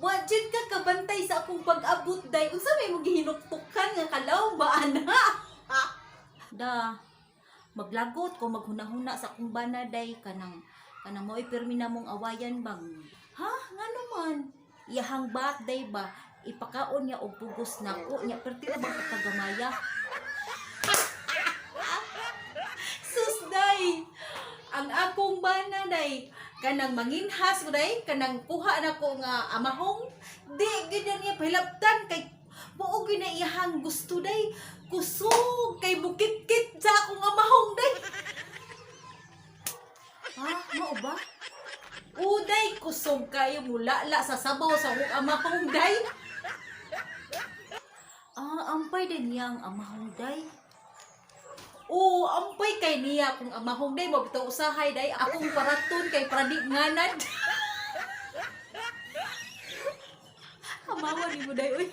Wa jud ka kabantay sa akong pag-abot, day. Unsa may mo gihinuktukan nga kalaw ba ana? Da maglagot ko maghuna-huna sa akong bana, day, kanang kanang mo'y pirmi na mong awayan bang. Ha, ngano man? Iyahang birthday ba, ipakaon niya og pugos nako niya, perti ra bang kagamaya. Sus, day, ang akong bana, day, kanang manginhas ko, day, kanang kuha na ko nga amahong, di gyud na niya pahilabtan kay buo gyud na iyahang gusto, day. Kusog kay bukit-kit sa akong amahong, day. Ha, mao ba? Uday, kusog kayo mulala sa sabaw sa akong amahong, day. Ah, ampay din niya ang amahong, day. Oo, ampay kay niya kung amahong, day. Mabitaw usahay, day, akong paraton kay pradi nganad. Hamawa ni mo, day, uy.